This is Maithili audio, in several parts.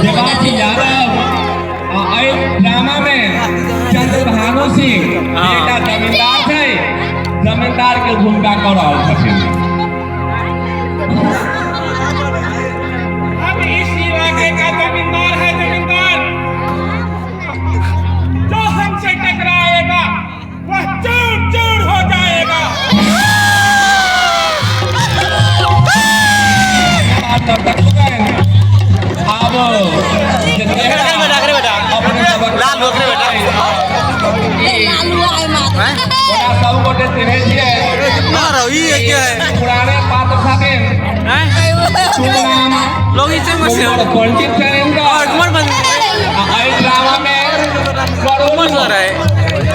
देवासी यादव आ एहि ड्रामा में चंद्रभानु सिंह एकटा जमींदार छै, जमींदार के भूमिका कऽ रहल छथिन। हम इस इलाके का जमींदार है, जमींदार। जो हमसे टकराएगा वह चूर चूर हो जाएगा। दर्शक आब जे चेहरा अपने सबक लाल होकरे बेटा। ओना सब गोटे चिन्है छियै। पुराने पात्र छथिन, शुभ नाम लोग इसे कुमार पंडित छनि हिनकर। कुमार बन आ एहि ड्रामा में कुमार सर है।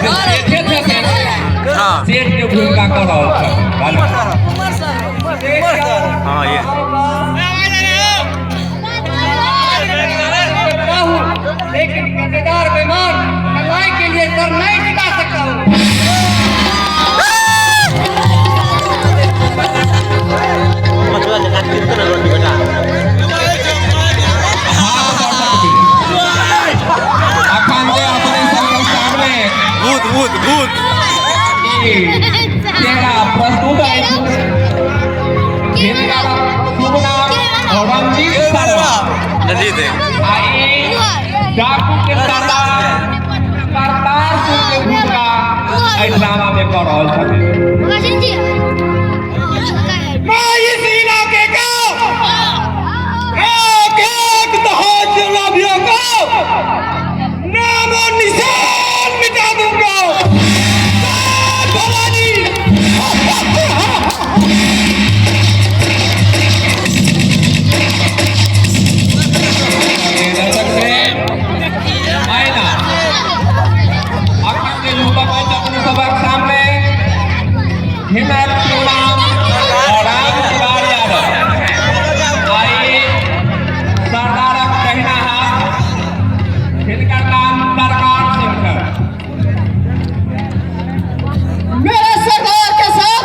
जे सेठे छथिन, हाँ। सेठ के भूमिका कऽ रहल छथिन। धन्यवाद। हाँ, ये लेकिन गद्दार बेईमान कलाई के लिए सर नहीं झुका सकता हूँ। मछुआ के काट कितना रोटी बेटा। हाँ, दर्शक अखन जे अपने सबक सामने भूत भूत भूत ई चेहरा प्रस्तुत अछि, हिनकर शुभ नाम रंजीत शर्मा। रंजीत है। आ ई डाकू के सरदार करतार सिंह के भूमिका एहि ड्रामा में कऽ रहल छथिन। मैं इस इलाके का एक एक दहेज लोभियों को नाम और निशान मिटा दूंगा। जय भवानी। दर्शक प्रेम आइना अखन जे युवक अछि अपने सबक सामने, हिनक नाम राम तिवारी यादव आ ई सरदारक दहिना हाथ, हिनकर नाम सरकार सिंह छनि। मेरे सरदार के साथ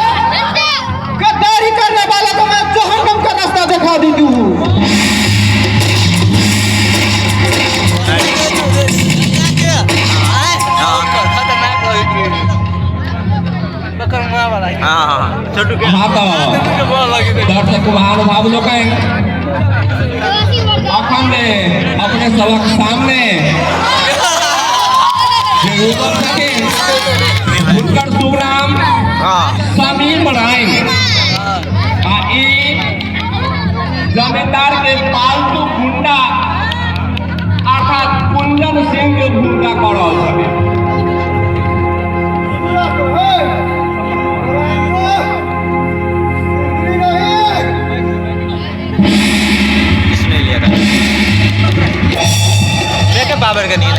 गद्दारी करने वाले को मैं जहन्नुम का रास्ता दिखा देती हूँ। हाँ हाँ, छोटू के। हाँ, तऽ दर्शक महानुभाव लोकनि, अखन जे अपने सबक सामने जे युवक छथिन, हुनकर शुभ नाम समीम राइन आ ई जमींदार के पालतू गुंडा अर्थात कुंजन सिंह के भूमिका कऽ रहल छथिन। किसने लिया था मेकअप बाबर का नहीं है।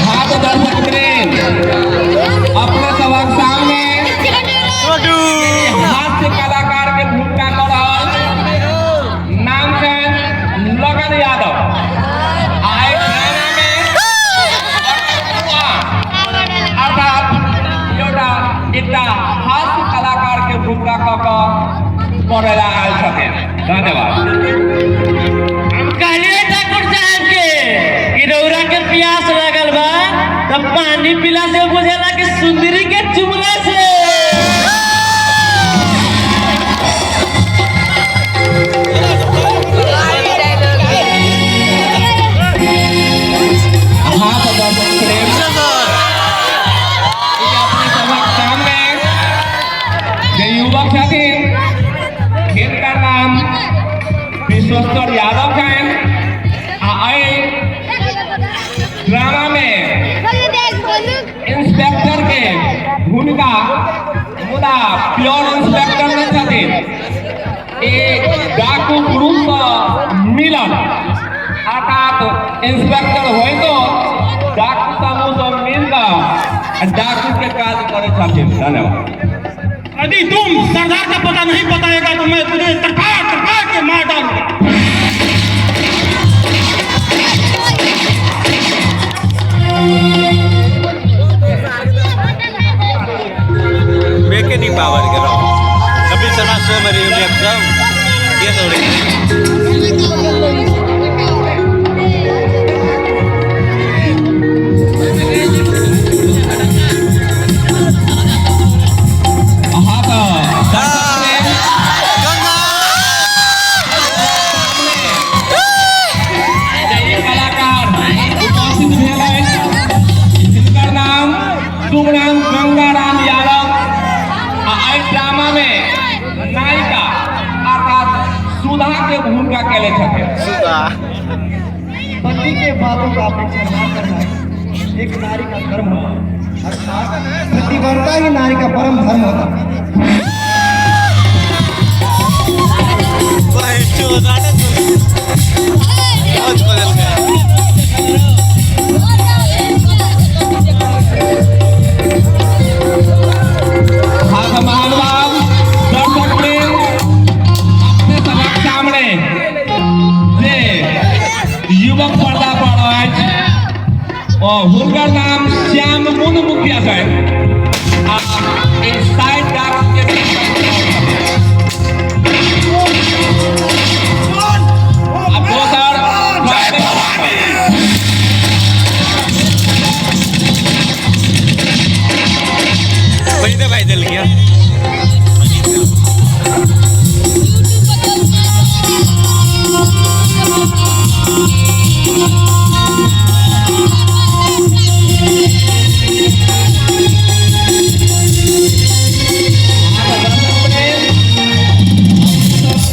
हाँ, तो दर्शक प्रेम, अपने सबक सामने छोटू हास्य कलाकार के भूमिका कऽ रहल, नाम छनि लगन यादव आ एहि ड्रामा में अर्थात एउटा एकटा हास्य कलाकार के भूमिका कऽ कऽ करै ला आयल छथिन। धन्यवाद। हम कहलिए ठाकुर साहब के कि रौरा के प्यास लगल बा तब पानी पीला से बुझेला कि सुंदरी के चुमला से। हाँ, तो दर्शक प्रेम, ई अपने सबक सामने जे युवक छथिन, हिनकर नाम विश्वेश्वर यादव छनि आ एहि ड्रामा में इंस्पेक्टर के भूमिका, मुदा प्योर इंस्पेक्टर नहि छथिन, ई डाकू ग्रुपसँ मिलल, अर्थात इंस्पेक्टर होइ तो डाकू समूहसँ मिल कऽ डाकू के काज करै छथिन। धन्यवाद। यदि तुम सरदार का पता नहीं बताएगा तो मैं तुझे तड़पा तड़पा के मार डालूंगा। मेके नहीं पावर के रहो। कपिल शर्मा शो में रियूनियन सब। ये सब हाँ तऽ दर्शक प्रेम जे ई कलाकार उपस्थित भेल अछि, हिनकर नाम शुभ नाम गंगाराम यादव आ एहि ड्रामा में नायिका अर्थात सुधा के भूमिका केले छथिन। पति के बातों का अपेक्षा न करना एक नारी का धर्म होता है, अर्थात पतिव्रता ही नारी का परम धर्म होता है। बहुत बदल गया। हाँ तऽ महानुभाव दर्शक प्रेम, अपने सभक सामने जे युवक पर्दा पर अछि ओ हुनकर नाम श्याम मुन मुखिया छथि आ ई साइड डांस के आ दोसर वही तो भाई दिल गया।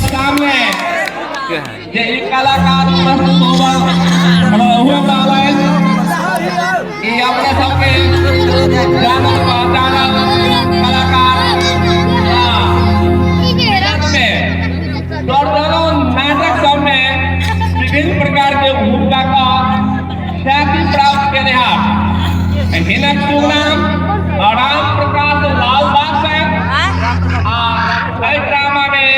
सामने जे ई कलाकार उपस्थित हुए रहल अछि, ई अपने सबके जानल पहचानल कलाकार आ में दर्जनों नाटक सब में विभिन्न प्रकार के भूमिका का ख्याति प्राप्त केनिहार, हिनक शुभ नाम राम प्रकाश लाल दास छनि आ एहि ड्रामा में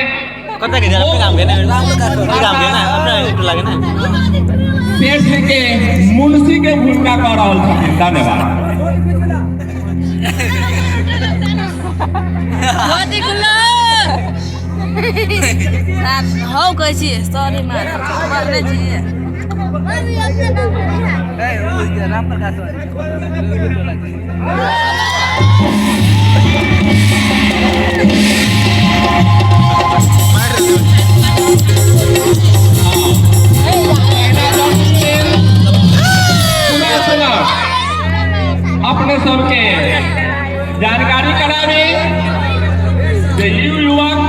कता के अपने काम के ना, अपने काम के ना, अपना एक लागे ना। सेठ के मुंशी के भूमिका कऽ रहल छथिन। धन्यवाद। हौ कहै छियै, सॉरी, मार मारने छियै। सुना सुना अपने सबके जानकारी कराबी जे ई युवक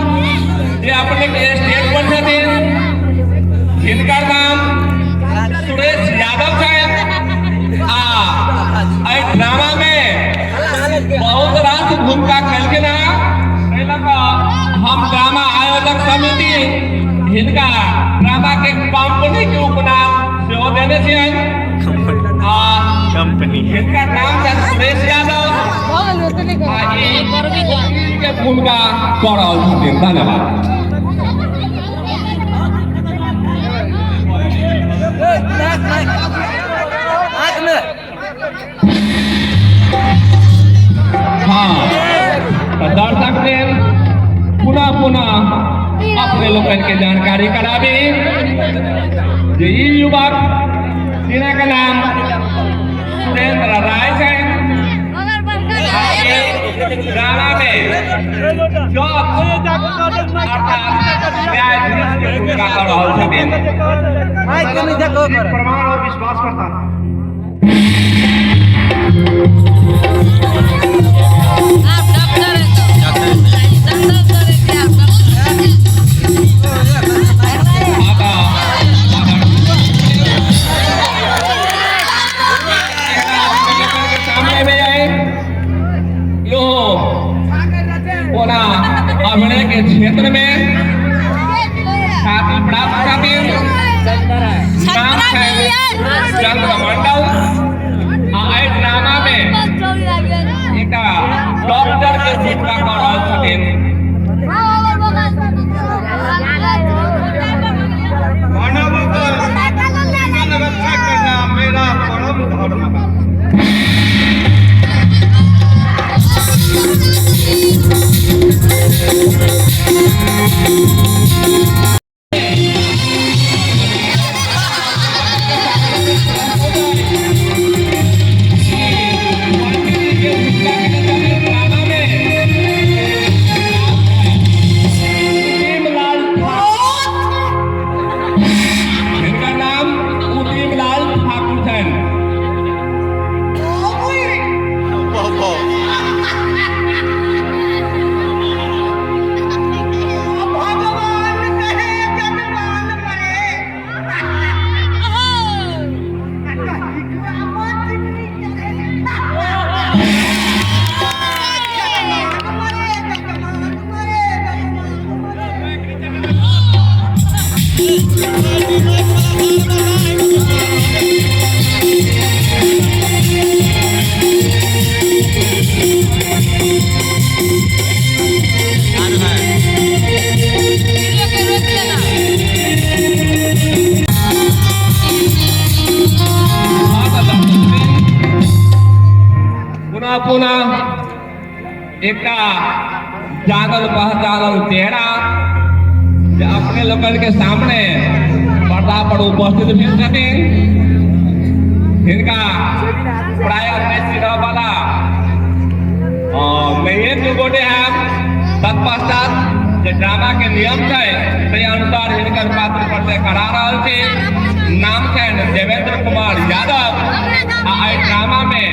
जे अपने के स्टेज पर छथिन, हिनकर नाम सुरेश यादव छनि आ एहि ड्रामा में बहुत रास भूमिका केलखिन हेँ। एहि लऽ कऽ हम ड्रामा आयोजक समिति हिनका ड्रामा के कंपनी के उपनाम सेहो देने छियनि आ कंपनी हिनकर नाम छनि सुरेश यादव आ ई वकील के भूमिका कऽ रहल छथिन। धन्यवाद। हाँ तऽ दर्शक प्रेम, पुनः पुनः अपने लोकनि के जानकारी कराबी जे ई युवक जिनक नाम सुरेंद्र राय छनि आ ई ड्रामा में जज अर्थात न्यायाधीश के भूमिका कऽ रहल छथिन। प्रमाण और विश्वास करता है। आप डॉक्टर है तो डॉक्टर है, आप डॉक्टर। आता के सामने में आए यो ओना अभिनय के क्षेत्र में ख्याति प्राप्त छथिन। नाम छै चंद्र मंडल आ एहि ड्रामा में एकटा डॉक्टर के भूमिका कऽ रहल छथिन। मानव का जीवन रक्षा करना मेरा परम धर्म है। एकटा जानल पहचानल चेहरा जे अपने लोकनि के सामने पर्दा पर उपस्थित भेल छथिन। हिनका प्रायः नहि चिन्हऽ वाला नहिए दू गोटे हैब। तत्पश्चात जे ड्रामा के नियम छै ताहि अनुसार हिनकर पात्र परिचय करा रहल छी। नाम छनि देवेंद्र कुमार यादव आ एहि ड्रामा में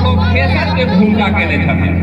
प्रोफेसर के भूमिका केने छथिन।